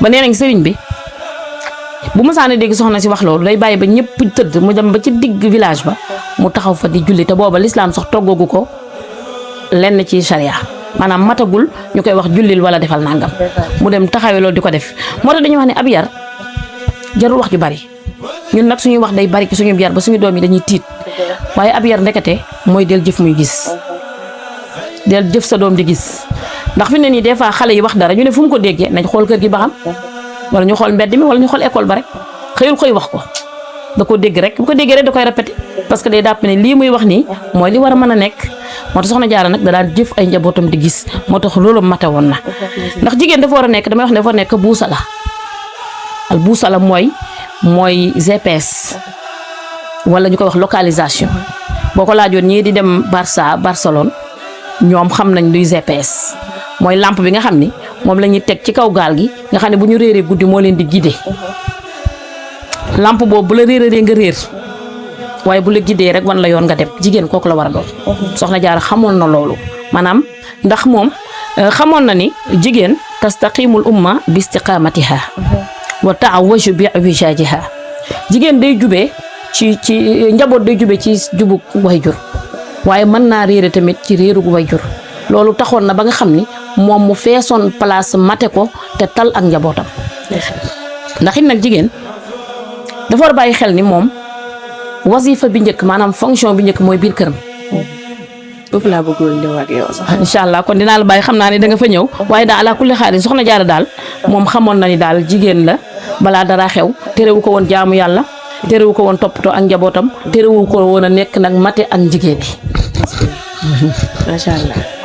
ba nee nañ sëriñ bi bu mësaane dégg soxna si wax loolu day bàyyi ba ñëpp tëdd mu dem ba ci digg village ba mu taxaw fa di julli te booba lislaam sax toggoogu ko lenn ci charia maanaam matagul ñu koy wax jullil wala defal nangam mu dem taxawee loolu di ko def moo tax dañuy wax ne ab yar jarul wax ju bari ñun nag suñuy wax day bari ci suñu yar ba suñu doom yi dañuy tiit waaye ab yar ndekete mooy del jëf muy gis del jëf sa doom di gis ndax fi ne nii des fois xale yi wax dara ñu ne fu mu ko déggee nañ xool kër gi ba xam wala ñu xool mbedd mi wala ñu xool école ba rek xëyul koy wax ko da ko dégg rek bu ko déggee rek da koy répété parce que day dàpp ne lii muy wax nii mooy li war a mën a nekk moo tax soxna Jaara nag da daan jëf ay njabootam di gis moo tax loolu mate woon na ndax jigéen dafa war a nekk damay wax ne dafa war a nekk buusala al buusala mooy GPS wala ñu koy wax localisation boo ko laajoon ñii di dem Barcelone ñoom xam nañ luy GPS mooy lampe bi nga xam ni moom la ñuy teg ci kaw gaal gi nga xam ne bu ñu réeree guddi moo leen di guider lampe boobu bu la réeree nga réer waaye bu la guidee rek wan la yoon nga dem jigéen kooku la war a doon. soxna Jaara xamoon na loolu maanaam ndax moom xamoon na ni jigéen tastaqimul umma bi istiqamatiha wa taawaju bi wijajiha jigéen day jubee ci njaboot day jubee ci jubug wayjur waaye mën naa réere tamit ci réerug wayjur loolu taxoon na ba nga xam ni moom mu feesoon place mate ko te tal ak njabootam ndax it nag jigéen dafa war a bàyyi xel ni moom wasifa bi njëkk maanaam fonction bi njëkk mooy biir këram. foofu laa bëggoon ñëw ak yow sax. incha allah kon dinaa la bàyyi xam naa ne da nga fa ñëw waaye daal ala kulli xaal soxna Jaara daal moom xamoon na ni daal jigéen la balaa dara xew terewu ko woon jaamu yàlla terewu ko woon toppatoo ak njabootam terewu ko woon a nekk nag mate ak jigéen yi. macha allah.